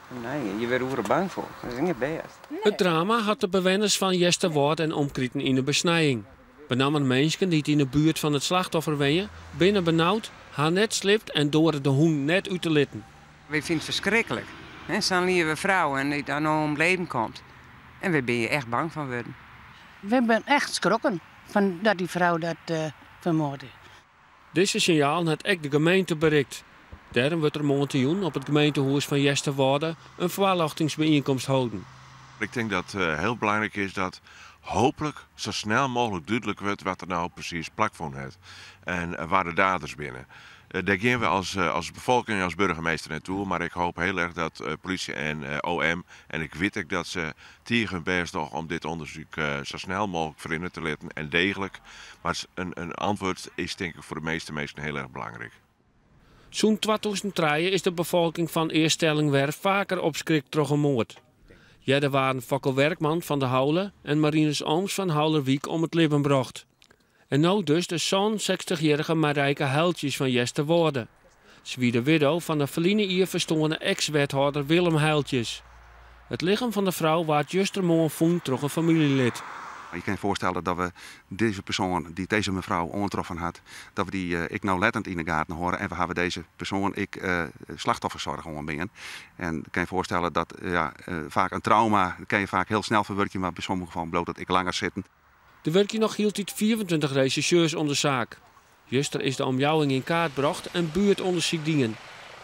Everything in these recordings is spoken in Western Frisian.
Nee, je wurde oeral bang foar. Dat is net bêst. It drama hat de bewenners fan Easterwâlde en omkriten yn 'e besnijing. Benammen minsken dy't yn 'e buert fan it slachtoffer wenje, binne benaud, ha net sliept en doare de hûn net út te litten. Wy fine it ferskriklik. Sa'n leave frou en dy't dan no om it leven komt. En wy binne hjir echt bang fan wurden. Wy binne echt skrokken fan dat dy frou dat fermoard is. Dizze sinjalen hat ek de gemeente berikt. Dêrom wurdt der moarntejûn op it gemeentehûs fan Easterwâlde in foarljochtingsbyienkomst holden. Ik tink dat it hiel belangryk is dat hooplik sa snel mooglik dúdlik wurdt wat der no presys plakfûn hat en wa de daders binne. Dêr gean we as befolking en as burgemeester nei toe, mar ik hoop hiel erch dat polysje en OM, en ik wit ek dat se tige hun bêst dogge om dit ûndersyk sa snel mooglik ferrinne te litten en deeglik. Mar in antwurd is tink ik foar de measte minsken hiel erch belangryk. Sûnt 2003 is de befolking fan Eaststellingwerf faker opskrikt troch in moard. Earder waarden Fokko Werkman fan De Haule en Marinus Ooms fan Haulerwyk om it libben brocht. En no dus de 67-jierrige Marijke Heijltjes fan Easterwâlde. Se wie de widdo fan de ferline jier ferstoarne eks-wethâlder Willem Heijltjes. It lichem fan de frou waard justermoarn fûn troch in famyljelid. Je kin je foarstelle dat we dizze persoan dy't dizze mefrou oantroffen hat, dat we dy ek naulettend yn de gaten hâlde en we hawwe dizze persoan ek slachtoffersoarch oanbean. En kin je foarstelle dat ja, faak in trauma kin je faak hiel snel ferwurkje, mar by sommige gefallen bliuwt dat ek langer sitten. Der wurkje noch hieltyd 25 resjersjeurs oan de saak. Juster is de omjouwing yn kaart brocht en buertûndersyk dien.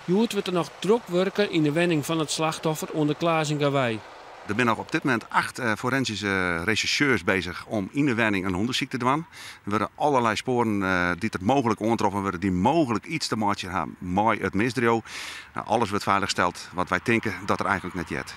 Hjoed wurdt der noch drok wurke yn de wenning fan it slachtoffer oan de Klazingawei. Der binne noch op dit momint 8 forensyske resjersjeurs bezich om yn de wenning in ûndersyk te dwaan. Der wurde allerlei spoaren dy't der mooglik oantroffen wurde, dy't mooglik iets te meitsjen ha mei it misdriuw. Alles wurdt feilichsteld, want wy tinke dat der eigentlik net heart.